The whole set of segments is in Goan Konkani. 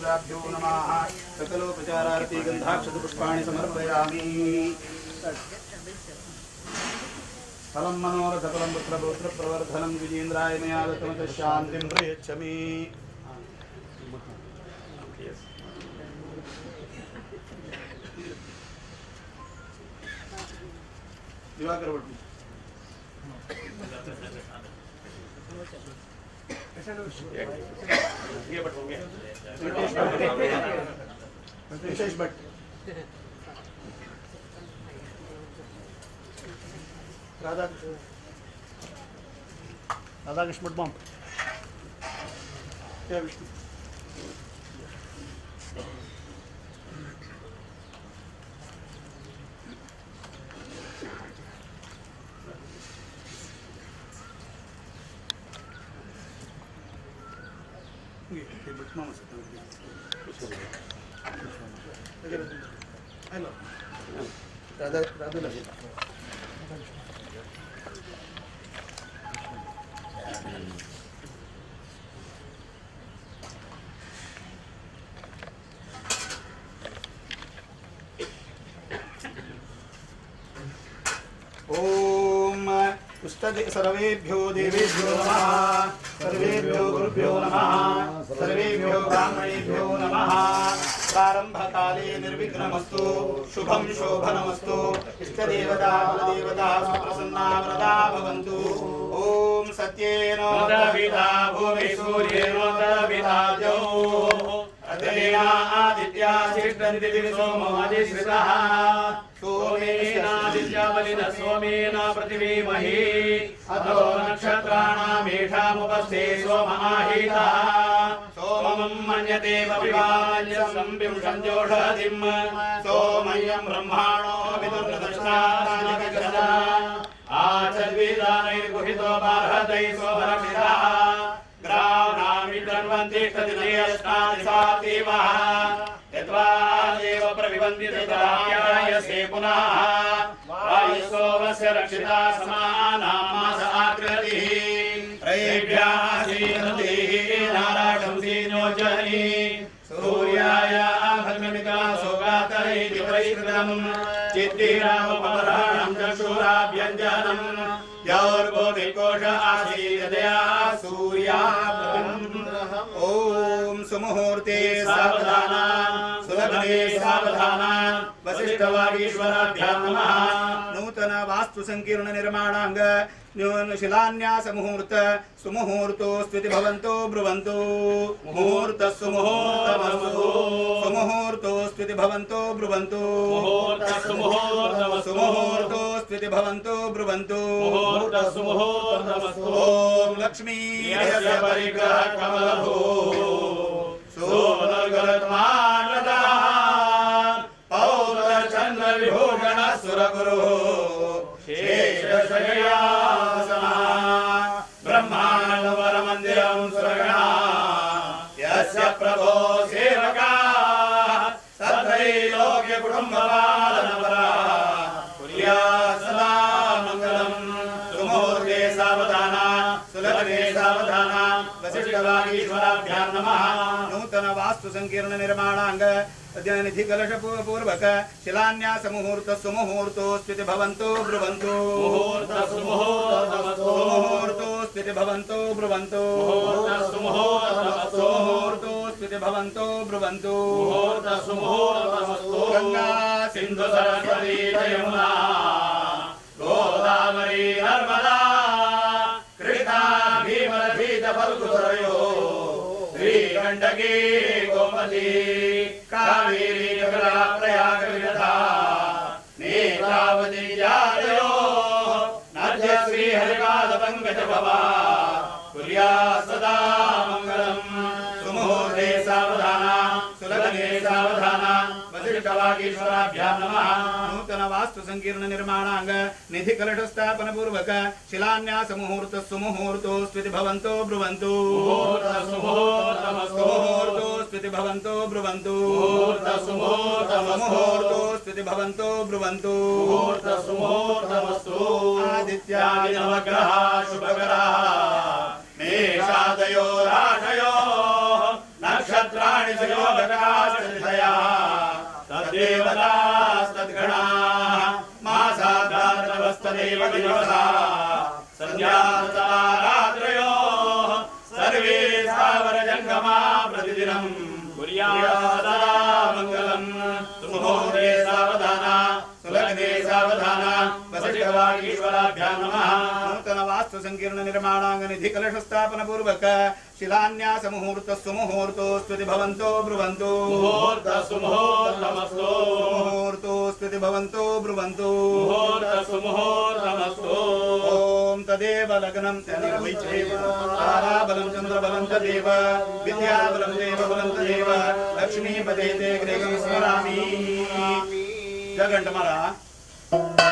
देवताभ्यो नमः। सकलोपचारार्ति गन्धाक्षतपुष्पाणि समर्पयामि। फलं मनोरथफलं पुत्रपौत्रप्रवर्धनं विजेन्द्राय मया दत्तमतः शान्तिं प्रयच्छमि। दिवाकर भट्ट विशेष भट्ट राधाकृष्ण भट्ट बम जय विष्णु। राधा राधा ओम सर्वेभ्यो देवेभ्यो नमः, सर्वेभ्यो गुरुभ्यो नमः, सर्वेभ्यो ब्राह्मणेभ्यो नमः। प्रारंभकाले निर्विघ्नमस्तु, शुभं शोभनमस्तु, इष्टदेवता कुलदेवता सुप्रसन्ना वरदा भवन्तु। ओम सत्येन पिता भूमिः सूर्येण पिता द्यौः आदित्या तिष्ठन्ति दिवि सोमो अधिश्रितः सोमेनादित्या बलिनः सोमेन पृथिवीमही अथो नक्षत्राणामेषामुपस्थे सोम आहितः सोमं मन्यते पपिवान्यसं विंशन्त्योषधिं सोमयं ब्रह्माणो विदुर्दक्षानागजः आचद्विदानैर्गुहितो बार्हतैः सोमरक्षितः ग्रावणामि तन्वन्तिष्ठति नयष्टादिसातीवः यत्त्वा देव प्रविवन्ति तदायायसे पुनः वायुः रक्षिता समानां मास आकृतिः त्रयेभ्यासीनतिः नाराशंसीनोजनी सूर्याय भग्नमिता सोगातैति परिष्कृतं चित्तिरामुपराणं चक्षुराभ्यञ्जनं यौर्भूमिकोश आसीदया सूर्या। ओम सुमुहूर्ते सावधाना सुलग्ने सावधाना वसिष्ठवागीश्वराभ्यां नमः। नूतन वास्तु संकीर्ण निर्माणांग शिलान्यास मुहूर्त सुमुहूर्तो स्थिति भवन्तो ब्रुवन्तु। मुहूर्त सुमुहूर्तमस्तु, सुमुहूर्तो स्थिति भवन्तो ब्रुवन्तु। मुहूर्त सुमुहूर्तमस्तु, सुमुहूर्तो स्थिति भवन्तो ब्रुवन्तु। मुहूर्त सुमुहूर्तमस्तु। ओम लक्ष्मी यस्य परिग्रह कमलभू सोमर्गरत्मानदा पौत्रचन्द्र विभूषण सुरगुरुः शेषशय्यासनः ब्रह्माण्डवरमन्दिरं सुरगणा यस्य प्रभो सेवका सत्रैलोक्यकुटुम्बपालनपरा कुर्या सदा मङ्गलम्। सुमुहूर्ते सावधाना सुलग्ने सावधाना वसिष्ठवागीश्वराभ्यां नमः। नूतन वास्तु संकीर्ण निर्माणांग निधि कलश पूर्वक शिलान्यास मुहूर्त सुमुहूर्तो स्थिति भवन्तो ब्रुवन्तु। मुहूर्त सुमुहूर्तमस्तु, सुमुहूर्तो स्थिति भवन्तो ब्रुवन्तु। मुहूर्त सुमुहूर्तमस्तु, सुमुहूर्तो स्थिति भवन्तो ब्रुवन्तु। मुहूर्त सुमुहूर्तमस्तु। गंगा सिंधु सरस्वती यमुना गोदावरी नर्मदा कृष्णा भीमरथी च फल्गुसरयो श्रीगण्डकी गोमती कावेरी कपिला प्रयाग विदधा नेत्रावती जातयो नद्य श्रीहरिपाद पंकज भवा कुर्या सदा मंगलम्। सुमुहूर्ते सावधाना सुलग्ने सावधाना वसिष्ठवागीश्वराभ्यां नमः। नूतन वास्तु संकीर्ण निर्माणांग निधि कलश स्थापन पूर्वक शिलान्यास मुहूर्त सुमुहूर्तो स्थिति भवन्तो ब्रुवन्तु। मुहूर्त सुमुहूर्तमस्तु, सुमुहूर्तो स्थिति भवन्तो ब्रुवन्तु। मुहूर्त सुमुहूर्तमस्तु, सुमुहूर्तो स्थिति भवन्तो ब्रुवन्तु। मुहूर्त सुमुहूर्तमस्तु। आदित्यादि नवग्रह शुभग्रह मेषादयो राशयो। नक्षत्राणि सुयोगकाश्चया तद्देवतास्तद्गणाः मासादातवस्तदेव दिवसा सन्ध्यारात्रयोः सर्वे स्थावरजङ्गमा प्रतिदिनं कुर्यात् सदा मङ्गलम्। सुमुहूर्ते सावधाना सुलग्ने सावधाना वसिष्ठवागीश्वराभ्यां नमः। नूतन वास्तु संकीर्ण निर्माणांग निधि कलश स्थापन पूर्वक शिलान्यास मुहूर्त सुमुहूर्तोऽस्त्विति भवन्तो ब्रुवन्तु। मुहूर्त सुमुहूर्तमस्तु। मुहूर्तोऽस्त्विति भवन्तो ब्रुवन्तु। मुहूर्त सुमुहूर्तमस्तु। ॐ तदेव लग्नं ताराबलं चन्द्रबलं च देव विद्याबलं देवबलं च देव लक्ष्मीपते ते गृहं स्मरामि। जगण्डमाला Go!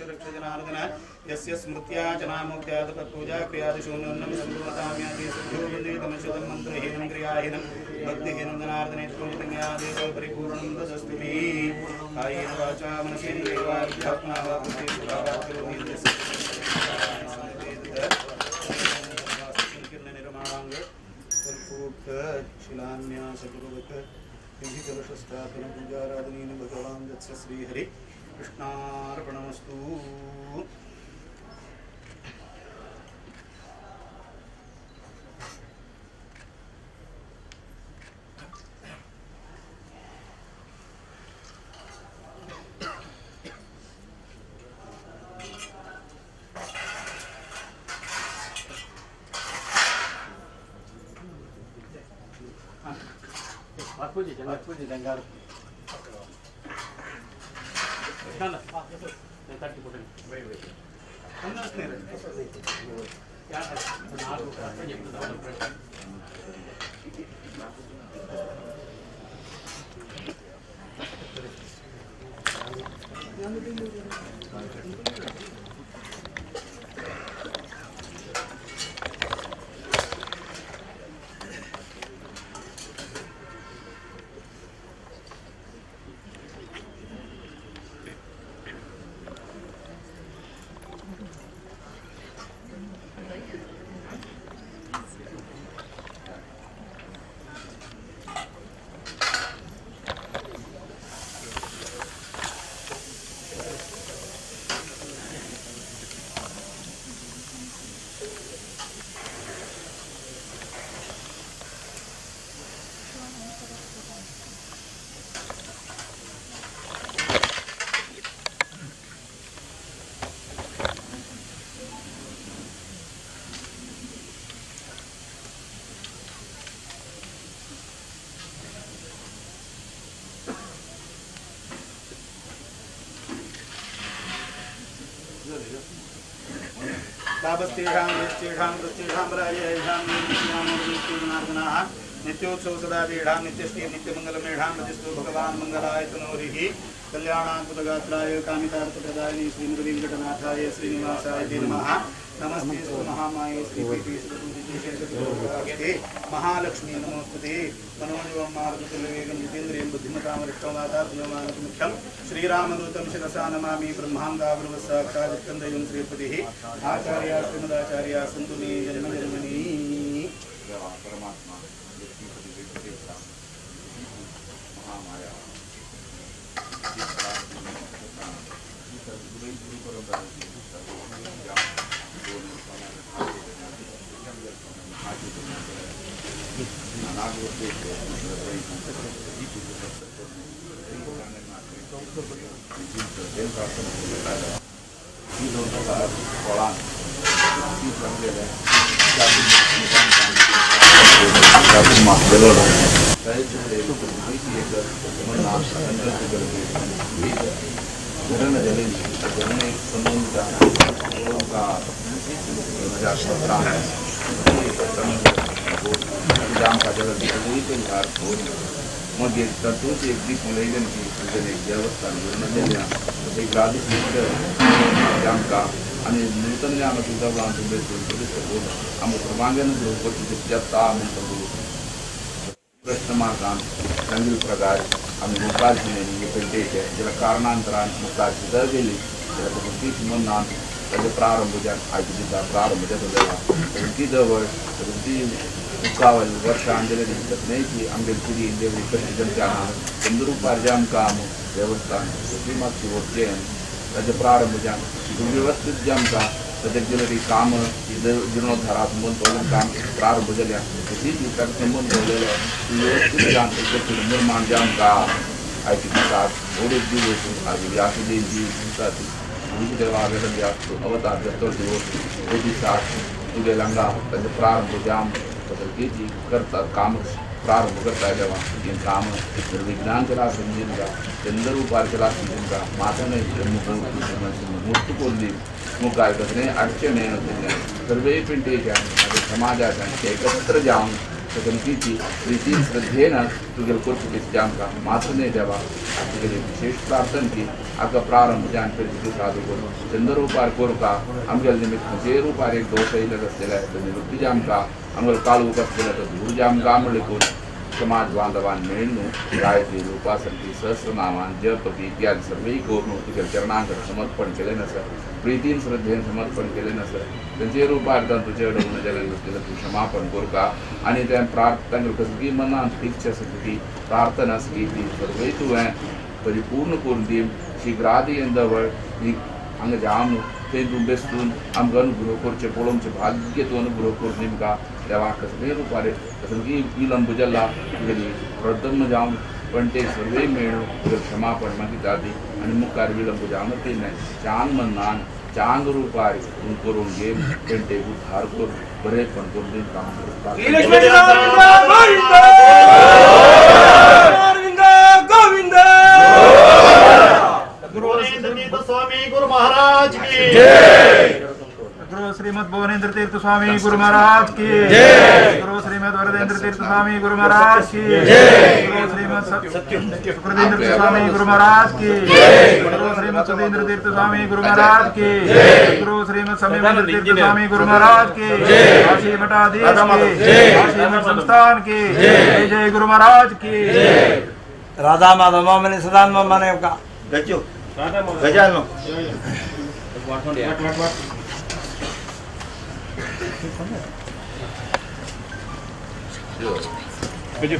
रक्ष जनार्दन यस्य स्मृत्या च नामोक्त्या तत्पूजा क्रियादिशून्यं सम्पूर्णतां याति सिद्धो वन्दे तमशुद्धं मन्त्रहीनं क्रियाहीनं भक्तिहीनं जनार्दने त्वं पुण्यादेव परिपूर्णं तदस्तु मे कायेन वाचा मनसेन्द्रियैर्वा बुद्ध्यात्मना वा बुद्धिस्वभावात् करोमि यस्य संकीर्णनिर्माणाङ्ग शिलान्यासपूर्वक विधिकलशस्थापन पूजाराधनेन भगवान् दत्त श्रीहरि कृष्णार्पणमस्तु। तापस्तेषां यस्तेषां प्रत्येषां राजयेषां नित्योत्सव नित्योत्सव सदा तेषां नित्यश्री नित्यमङ्गलमेषां रजस्तु भगवान् मङ्गलाय तनोरिः कल्याणात्मगात्राय कामितार्थप्रदायिने श्रीमद्वेङ्कटनाथाय श्रीनिवासाय ते नमः। नमस्ते महामाये श्रीपीठे महालक्ष्मी नमोस्तुते। मनोजवं मारुतुल्यवेगं जितेन्द्रियं बुद्धिमतामरिष्टमातात्ममानसमुख्यं श्रीरामदूतं शिरसा नमामि। ब्रह्माङ्गावृवस्साक्षात् श्रीपतिः आचार्या श्रीमदाचार्या सन्तु मे जन्म जन्मनि। परमात्मा महामाया मागीर तातूंत एक दीस उलयलें की एक देवस्थान एक राजपूत आमकां आनी नूतन जे हांगा तुळजाभवानी आमकां प्रमांगन जत्ता म्हणटा प्रश्न मार्गान रंगील प्रकार आमी मुखार पेंटेचे ज्या कारणांतरान मुखार सुद्दां गेली जाल्यार तीच मनान ताजे प्रारंभ आयज दिसा प्रारंभ जाता जाल्यार ती जवळ ती मुखावल वर्षां गेले न्हय की आमगे पिढी देवळी कशी जमच्या चंद्रुपार जे आमकां देवस्थान ती मातशी वचचें ताजे प्रारंभ जावन सुव्यवस्थीत जे आमकां ताजे गेले काम जिर्णोद्धारा संबंद काम प्रारंभ जाल्या तशीच ताका संबंद दवरलेलो सुव्यवस्थीत जावन निर्माण जे आमकां आयज दिसाक व्हड दिवस आज व्यास जयंती दिसात गुरुदेवा व्यास अवतार जातो दिवस ते दिसाक तुगे हांगा ताजे प्रारंभ जाम ती करतात काम प्रारंभ करता जेव्हा हें काम निर्विघ्नान केला समजिनका चंद्र केला समजिनका माता न्हय मूर्त कोल्ली मुखार कसलें अडचण येना सर्वे पिंटेच्यान समाजाच्यान एकत्र जावन सगळीची प्रितीन श्रद्धेन तुगेले करची ते आमकां मात्र न्हय देवा तुगेली विशेष प्रार्थना की आका प्रारंभ जान तरी साधू करून चंद्र रुपार कोरका आमगेले निमित्त खंयचेय रुपार एक दोश येयले आसलेले तो निवृत्ती जामका आमगेलो काळूक आसलेलो तो धूर जामका म्हणले करून समाज बांधवान मेळून गायत्री उपासन सहस्रनामान जप इत्यादी सर्वही करून तुगेल्या चरणांक समर्पण केलें आसा प्रितीन श्रद्धेन समर्पण केलें आसा तेंचे रुपार तुजे कडेन जाल्यार तूं क्षमापण करका आनी तें तांगेली कसली मनांत इच्छा आसा ती प्रार्थना आसा ती सर्वय तुवें परिपूर्ण करून दी शीघ्रादी येंदवळ ही हांगा जावन थंय तूं बेसून आमकां अनुग्रह करचें पळोवचें भाग्य तूं अनुग्रह करून दिमकां देवा कसलेय रुपार कसली विलंब जाला तुगेली प्रदम्म जावन पण ते सर्वय मेळून तुगेलें क्षमापण मागीर दी आनी मुखार विलंब जावन ते चांग मनान चांग रुपार तूं करून घे ते उद्धार कर बरेपण करून दी काम. स्वामी गुरु महाराज की जय। गुरु श्रीमद भुवनेंद्र तीर्थ स्वामी गुरु महाराज की जय। गुरु श्रीमद वरदेंद्र तीर्थ स्वामी गुरु महाराज की जय। गुरु श्रीमद सुखदेंद्र स्वामी गुरु महाराज की जय। गुरु श्रीमद सुधेंद्र तीर्थ स्वामी गुरु महाराज की जय। गुरु श्रीमद समीपेंद्र तीर्थ स्वामी गुरु महाराज की जय। काशी मठाधीश की जय। काशी मठ संस्थान की जय। जय गुरु महाराज की जय। राधा माधव मामने सदान मामने का गजो गजानो गजो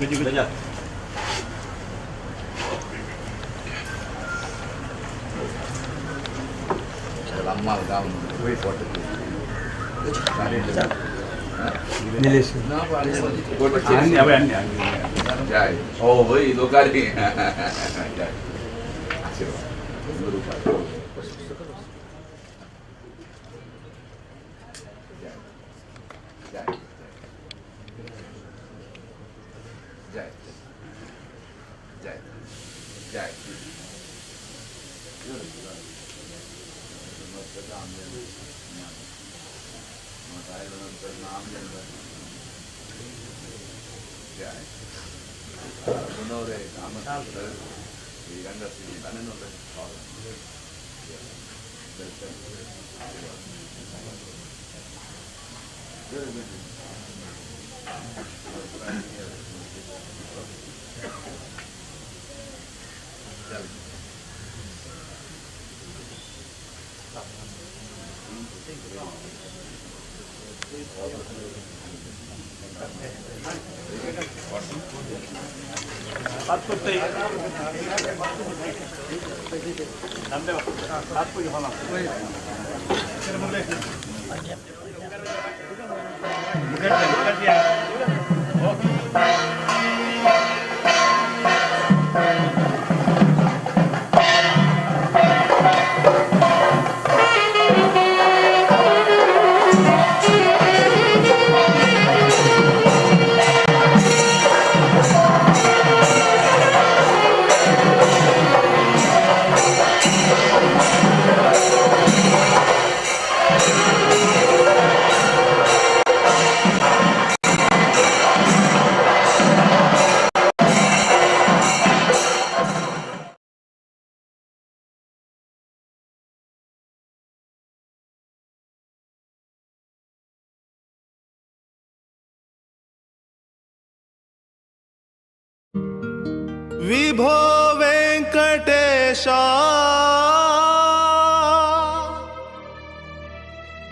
गजो गजा अम्मा गाँव जय ओ भाई लोकाली जय आशीर्वाद जय जय जय जय विभो वेंकटेशा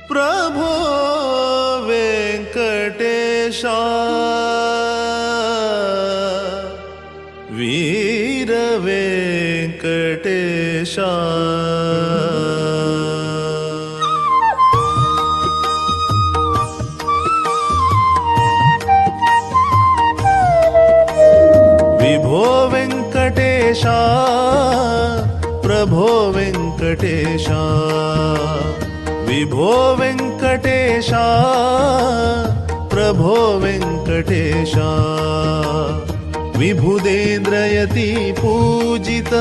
प्रभो वेंकटेशा वीर वेंकटेशा। विभो वेंकटेशा प्रभो वेंकटेशा विभो वेंकटेशा प्रभो वेंकटेशा विभुदेन्द्रयति पूजित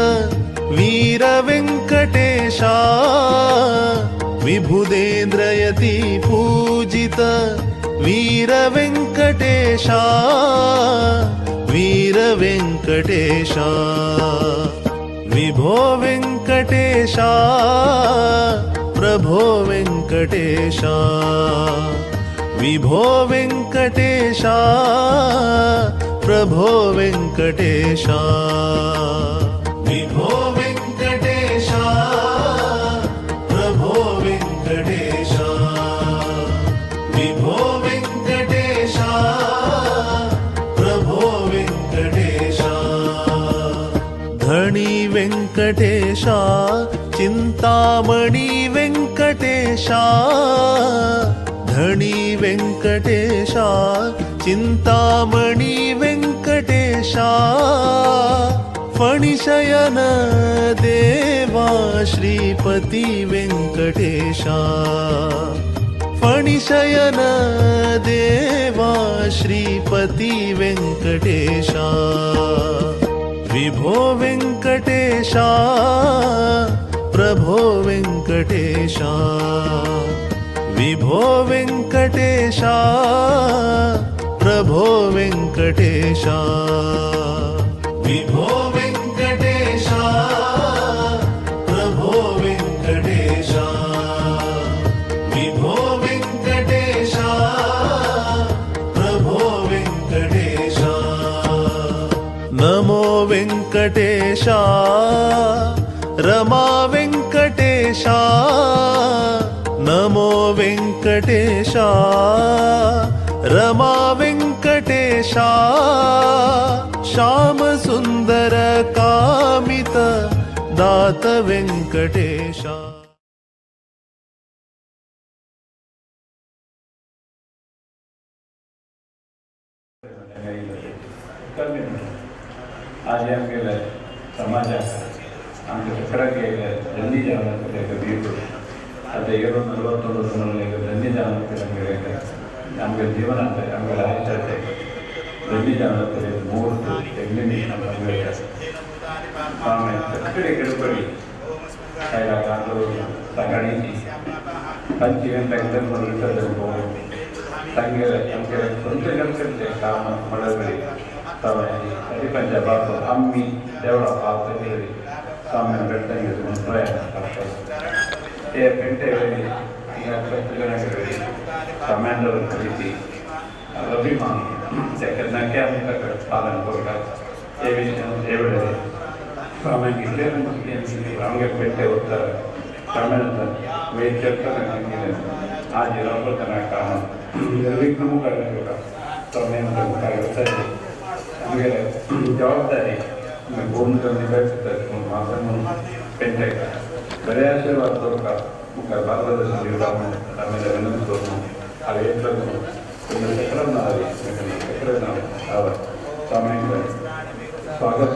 वीर वेंकटेशा विभुदेन्द्रयति पूजित वीर वेंकटेशा वीर वेंकटेशा विभो वेंकटेशा प्रभो वेंकटेशा विभो वेंकटेशा प्रभो वेंकटेशा विभो वेंकटेशा प्रभो वेंकटेशा विभो वेंकटेशा प्रभो वेंकटेशा धणी वेंकटेशा चिंतामणी वेंकटेशा धणी वेंकटेशा चिंतामणी वेंकटेशा फणिशयन देवा श्रीपती वेंकटेशा फणिशयन देवा श्रीपती वेंकटेशा विभो वेंकटेशा प्रभो वेंकटेशा विभो वेंकटेशा प्रभो वेंकटेशा विभो वेंकटेशा प्रभो वेंकटेशा विभो वेंकटेशा प्रभो वेंकटेशा नमो वेंकटेशा रमा वेंकटेशा नमो वेंकटेशा रमा वेंकटेशा श्याम सुंदर कामित दात वेंकटेशा। आज आमगेले समाजाक आमच्या सगळ्याक धन्य जावन ಬೇಕು. ಅದೇ 749 ಧನ್ಯ ಜಾನ ನಮಗೆ ಜೀವನ ನಮಗೆ ಆಯ್ತಾಯ್ತು ಧನ್ಯ ಜಾನ ಮೂರ್ತು ಸಕ್ಕರೆ ಗಡಬಡಿ ಸಗಣಿ 5 ಗಂಟೆ ತಂಗೆಲೆ ನಮಗೆ ಸ್ವಂತ ಗಂಟೆ ಕಾಮ ಮಡಗಡಿ ಸರಿ ಪಂಚ ಬಾಪ ಅಮ್ಮಿ ದೇವರ ಪಾಪ ಹೇಳಿ ಸಾಮಾನ್ಯ ಬೆಟ್ಟಂಗೆ ಪ್ರಯಾಣ ఏ పెంటే వెళ్ళి కమాండర్ ప్రీతి అభిమానం నాకే అంత పాలన ఏ విషయం దేవుడే ఆమెకి ఆమె పెట్టే వస్తారు కమాండర్ వెయిట్ చెప్తారు. ఆ జిల్లాలో తన కారణం నిర్విఘ్నము ನಮಗೆ ಜವಾಬ್ದಾರಿ ಭೂಮಿಯಲ್ಲಿ ನಿಭಾಯಿಸುತ್ತಾರೆ. ಪೆಂಟೆ ಬರೇ ಆಶೀರ್ವಾದ ದೊರಕ ಮುಖ ಭಾರತದೇಶದಲ್ಲಿ ಆಮೇಲೆ ವಿನಂತಿಸೋನು ಅವು ಸ್ವಾಗತ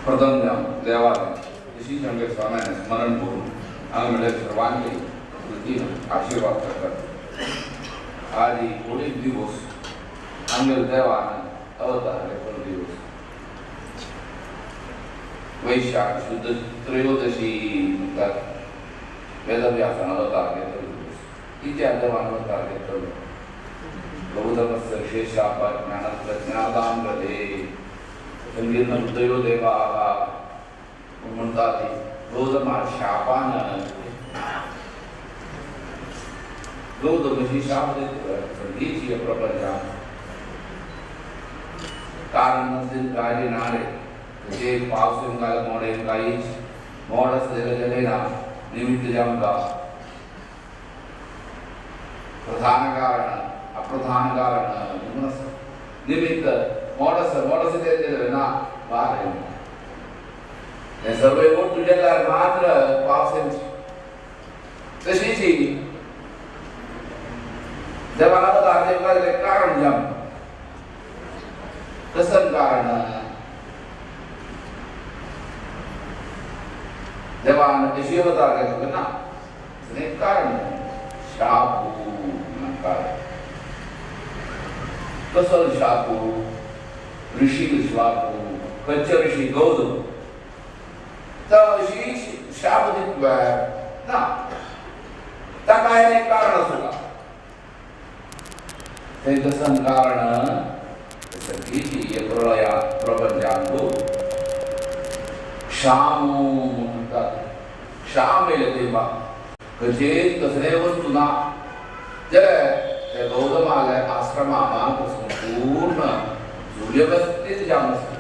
प्रथम देवालय ऋषि शंकर स्वामी स्मरण करून हांगा म्हणल्यार सर्वांचे कृतीन आशीर्वाद करतात. आज ही कोडीक दिवस आमगेर देवान अवतार घेतलो दिवस. वैशाख शुद्ध त्रयोदशी म्हणटात वेदव्यासान अवतार घेतलो दिवस. कित्याक देवान अवतार घेतलो? गौतमस्य शेषाप ज्ञानप्रज्ञादां ददे संकीर्ण बुद्धयो देवाः म्हणतात गौतमा शापान गौतम ही शाप संधीची प्रपंचान कारण नसेल कार्य ना रे जे पावस येवंक मोड येवंक मोड आसलें जाल्यार ना निमित्त जावंक प्रधान कारण अप्रधान कारण म्हणून आसा निमित्त मोड आसा मोड आसा तें ना वार हे सर्व येवन तुज्या मात्र पावस येवची तशीच देवान अवतार घेवपाक कारण जावं कसं कारण देवान अशी अवतार घेतलो ना कारण शापू कारण कसो शापू ऋषी विश्वाकू खंयचे ऋषी गौतम तर शाप दितलो ना ताका एक कारण आसूं तें कसं कारण सगळी प्रलया प्रपंचांतु शामू म्हणटात. शाम येयले देवा खंयचेच कसलेय वस्तू ना जे ते गौतमाले आश्रमाक संपूर्ण सुव्यवस्थीत जावन आसता.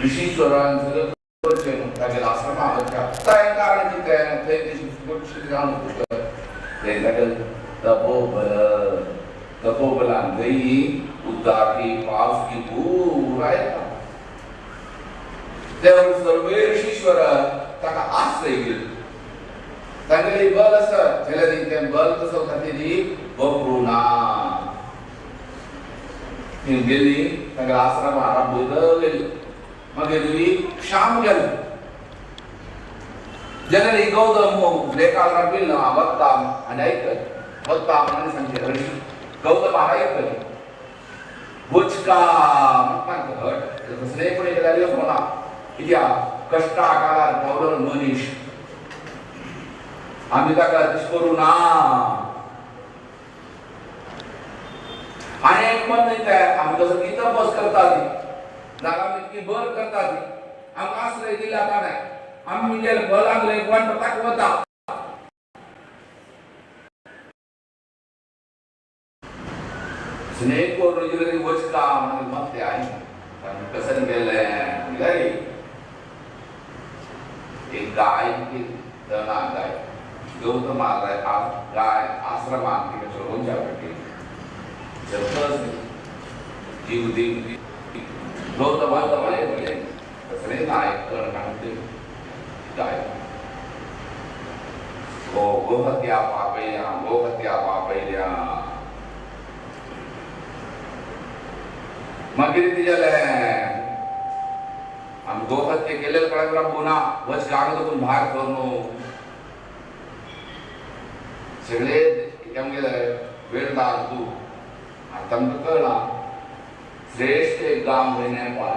ऋषीश्वरान सगळें करचें न्हू तागेल्या आश्रमाक वचचें तें कारण कितें थंय तें जावन तें तागेलें तपोबल तपोबलान थंय उदकाची पावस की पुराय येता. ते सर्वे ऋषीश्वर ताका आश्रय दिलो. तांगेली बल आसा जाल्यार तें बल कसो खातीर बप्रुणा थंय गेली तांगेल्या आश्रमार बदल गेली मागीर शाम गेलो जाल्यार ही गौतम लेखाक राबिल्लो वत्ता आनी आयकत वत्ता आनी सांगचें ऋषी गौतम आयकत बुचका म्हणटा हट कसलेय पण एक जाल्यार ना कित्याक कश्टा काळार पावलो मनीस आमी ताका तशें करूं ना. आनी एक मन तें आमी कसो की तपस करता ती जाका आमी इतकी बर करता ती आमकां आश्रय दिला ताणें आमी म्हणजे बलाक लेगवान ताका वता. स्नेह करून वचका म्हणून मत ते आयक कसं गेलें म्हणल्यार एक गाय तना गाय गौतमाला गाय आश्रमात तिका चलोवच्या पडली जीव देव गौतमाले कसले नायक करण गाय गो गोहत्या पापयल्या गोहत्या पापयल्या मागीर कितें जालें आमी गोहत्या केलें कोणाक राबोना वच कागद करून भायर सर न्हू सगळे आमगेले वेळ ना तूं आतां आमकां कळ्ळां श्रेश्ठ एक गांव खंय नेपाळ.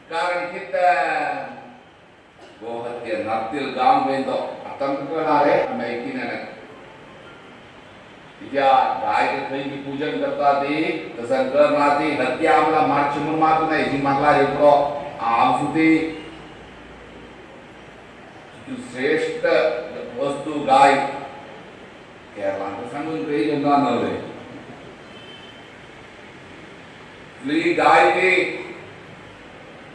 कारण कितें गोहत्या नातील गांव खंय तो आतां आमकां कळ्ळां रे आमी ऐकिना कित्याक गाय खंय पूजन करता ती तसं करना ती हत्या आमकां मारची म्हूण मारता ना हेजी मारला एकलो हांव सुद्दां श्रेष्ठ वस्तू गाय केरळांत सांगून खंय जेन्ना न्हय गाय ती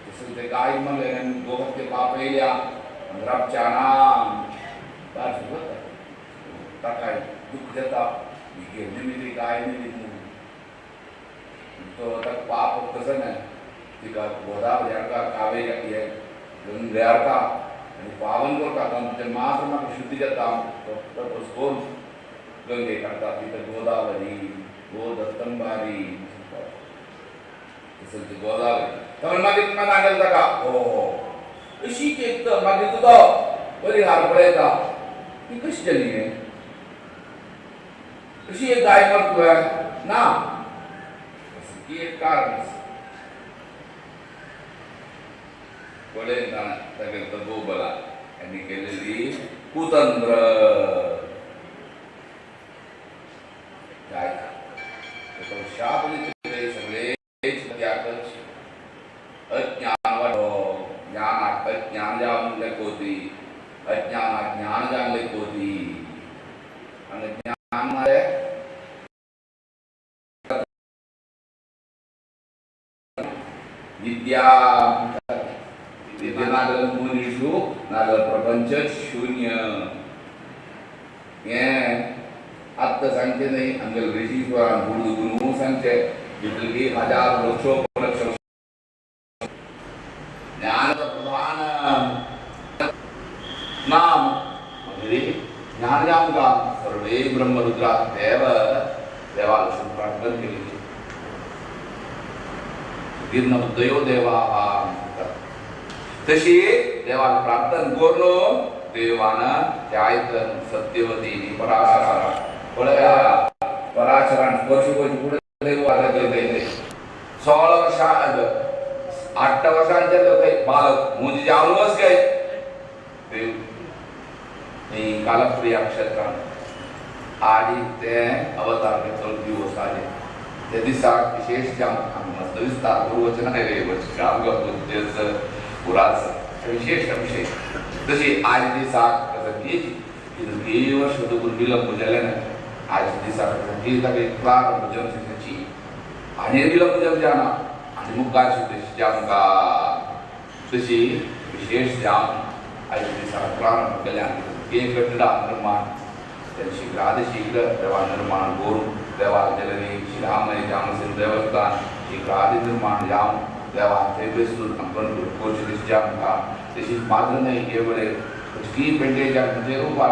तसं ते गाय म्हणले गोहत्य पाप येयल्या रपच्याना दार सुगत ताका दुःख जाता घेवली ती गाय मेली म्हणून तो ताका पाप कसं न्हय तिका गोदावरी हाडटा कावेरी हे गंगे हाडटा आनी पावन करता तांचे मात्र म्हाका शुद्धी जाता तो तपस करून गंगे काडटा ती तर गोदावरी गो दत्तंबारी तसं ती गोदावरी तर मागीर तुका सांगेल ताका हो अशी एक तर मागीर तुका बरी हार पळयता ती कशी जाली हें अशी एक गाय मर तुवें ना ती एक कारण आसा पळयता तागेलो तो गोबला आनी केलेली कुतंत्र गाय तो शाप दितले सगळे त्याकच अज्ञान ज्ञान अज्ञान जावन लेखोती अज्ञान ज्ञान जावन लेखोती आनी ज्ञान म्हळ्यार विद्या विद्या नागल मुनीषु नागल प्रपंच शून्य हें आत्तां सांगचें न्हय आमगेले ऋषीश्वरान गुरू गुरू सांगचें जितली हजार लक्षोपलक्ष ज्ञान प्रधान नाम ज्ञान जावंका सर्वे ब्रह्मरुद्रा देव देवाला प्रार्थना केली दीर्णबुद्धयो देवा तशी देवाला प्रार्थना करून देवान त्या सत्यवती पराशरा पळया पराशरान स्पर्श करचे फुडें देव आले 16 वर्सां 8 वर्सांचे लोक बालक म्हणजे जावनच काय देव कालप्रिया क्षेत्रान आनी ते अवतार घेतलो दिवस आले त्या दिसाक विशेष मस्त विस्तार गुरुवचन आमकां पुरास विशेष अभिषेक तशी आज दिसाक कितकी वर्ष दुखून विलंब जालें ना आज दिसाक ताका एक प्रारंभ जमची आनी विलंब जमचे ना आनी मुखार तशी आमकां तशी विशेष जावन आज दिसाक प्रारंभ केल्यान एक कट्टा निर्माण शीघ्रातिशीघ्र देवा निर्माण करून देवा जननी श्रीरामय जामसिंह देवस्थान शीघ्राति निर्माण जावन देवान थंय बसून आमकां करचे तशी आमकां तशीच मात्र न्हय हे वेळेर की पेंटेच्या खंयच्याय रुपार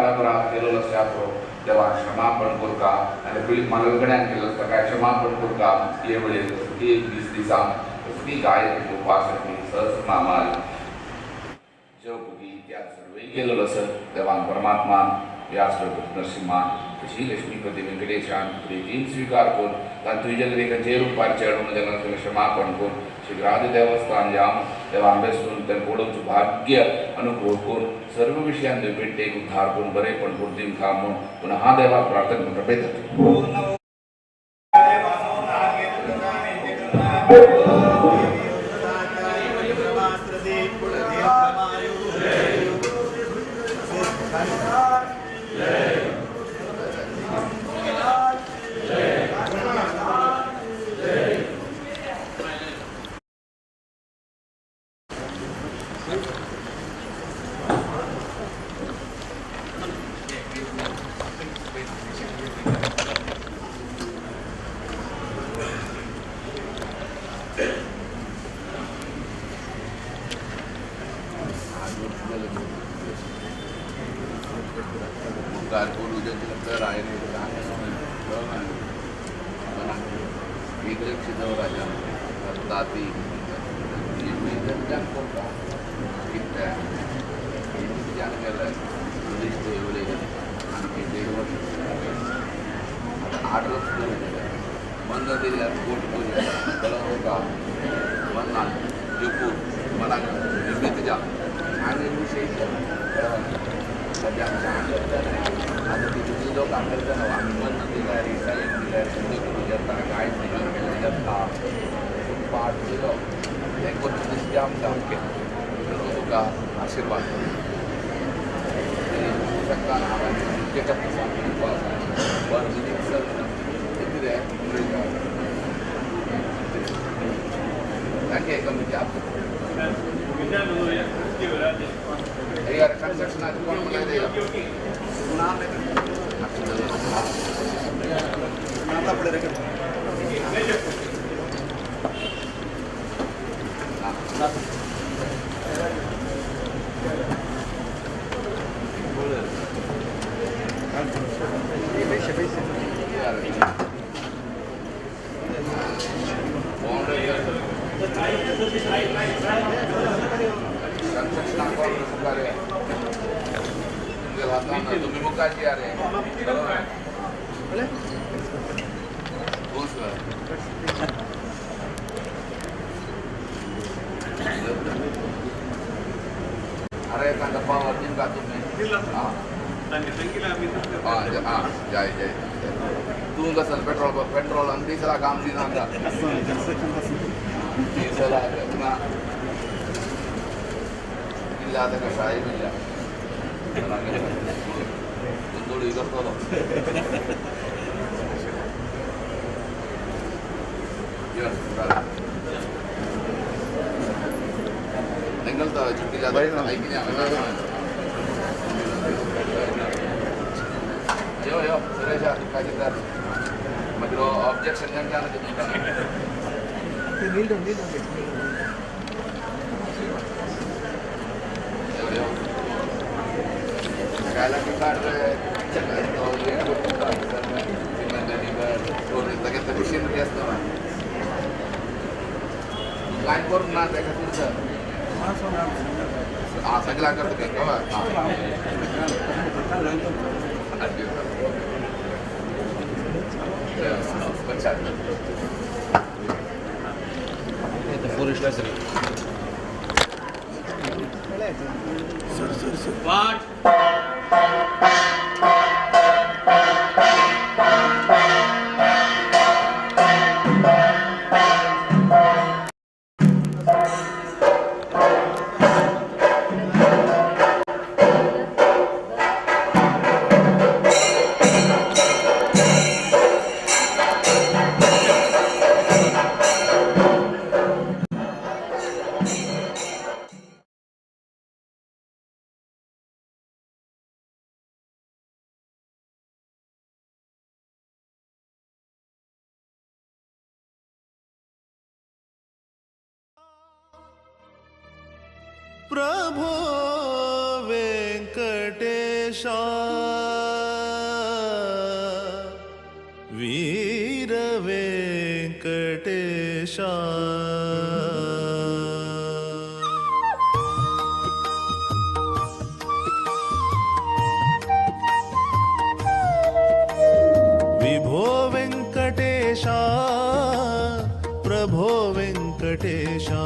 केलेलो आसता तो देवान क्षमापण करता आनी पयलीं मागीर कडेन केल्लो आसता काय क्षमापण करता हे वेळेर की एक दीस दिसांक ती गायत्री उपासना सहस्रनामाल जप इत्यादी सर्वय केलेलो आसा देवान परमात्मान व्यास नरसिंहान तशी लक्ष्मीपती वेंकटेशान प्रितीन स्वीकार करून तातूंत जे खंयच्याय रुपार चेडून जाल्यार क्षमापण करून शीघ्रादि देवस्थान जावन देवान बेसून तें पळोवचो भाग्य अनुग्रह करून सर्व विशयान पेंटेक उद्धार करून बरेपण करून दिवंक म्हूण पुनः देवाक प्रार्थना करून रपयतात. आशीर्वाद के कमिटी आप यार कंस्ट्रक्शन आज कोण म्हणले अरे जाय जाय तूं कसं पेट्रोल पेट्रोल आणि डिझेला काम दिना डिझेला इल्लाದ ಕಷಾಯ ಇಲ್ಲ ಒಂದೋಡು ಈಗ यो यो सुरेश मागीर ऑब्जेक्शन लायन करून ना ताका तुमचं हां सगळा करता प्रभो वेंकटेशा वीर वेंकटेशा विभो वेंकटेशा प्रभो वेंकटेशा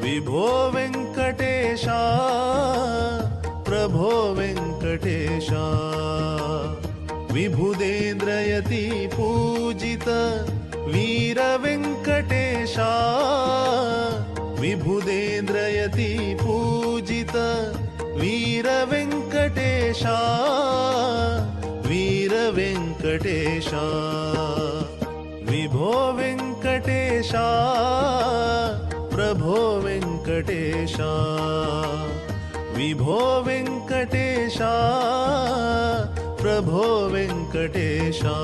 विभो वेंकटेशा प्रभो वेंकटेशा विभुदेन्द्रयति पूजित वीर वेंकटेशा विभुदेन्द्रयति पूजित वीर वेंकटेशा वीर वेंकटेशा विभो वेंकटेशा प्रभो वेंकटेशा विभो वेंकटेशा प्रभो वेंकटेशा।